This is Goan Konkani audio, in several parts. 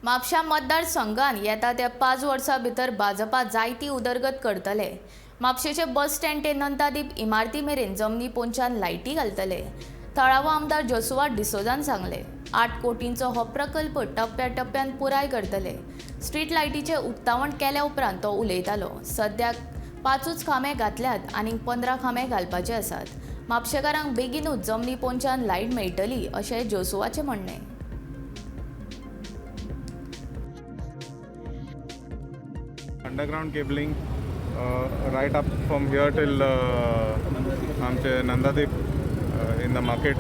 म्हापशा मतदारसंघान येता त्या 5 वर्सां भितर भाजपा जायती उदरगत करतले. म्हापशेचे बस स्टँड ते नंदादीप इमारती मेरेन जमनी पोंच्यान लायटी घालतले. थळावो आमदार जोसुआ डिसोजान सांगले, 8 कोटींचो हो प्रकल्प टप्प्या टप्प्यान पुराय करतले. स्ट्रीट लायटीचें उक्तावण केल्या उपरांत तो उलयतालो. सद्याक 5ूच खांबे घातल्यात, आनीक 15 खांबे घालपाचे आसात. म्हापशेकारांक बेगीनूच जमनी पोंच्यान लायट मेळटली अशें जोसुआचें म्हणणें. Underground cabling right up from here till आमचे नंदादीप in the market.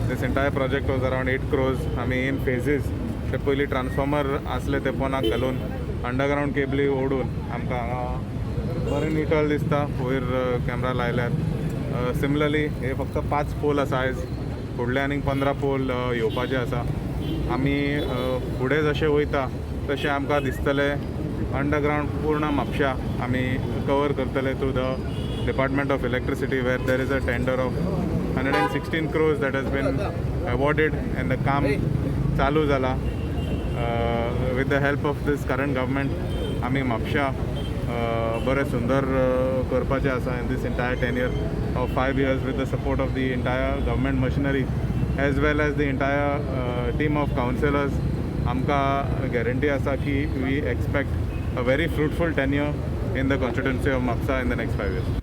This entire project was around 8 crores. आमी इन फेजीस ते पयलीं ट्रान्सफॉर्मर आसले ते पोनाक घालून, अंडरग्रावंड केबली ओडून आमकां हांगा बरें नितळ दिसता वयर कॅमरा लायल्यार. सिमिलरली हे फक्त 5 पोल आसा आयज, फुडले आनीक 15 पोल येवपाचे आसा. आमी फुडें जशें वयता तशें आमकां दिसतलें, अंडरग्रावंड पूर्ण म्हापशा आमी कवर करतले through the Department of Electricity, where there is a tender of 116 crores that has been awarded and the काम चालू जाला. With the help of this current government आमी म्हापशा बरें सुंदर करपाचें आसा in this entire 10 year of 5 years, with the support of the entire government machinery as well as the entire team of councillors. आमकां गॅरंटी आसा की we expect a very fruitful tenure in the constituency of Mapusa in the next 5 years.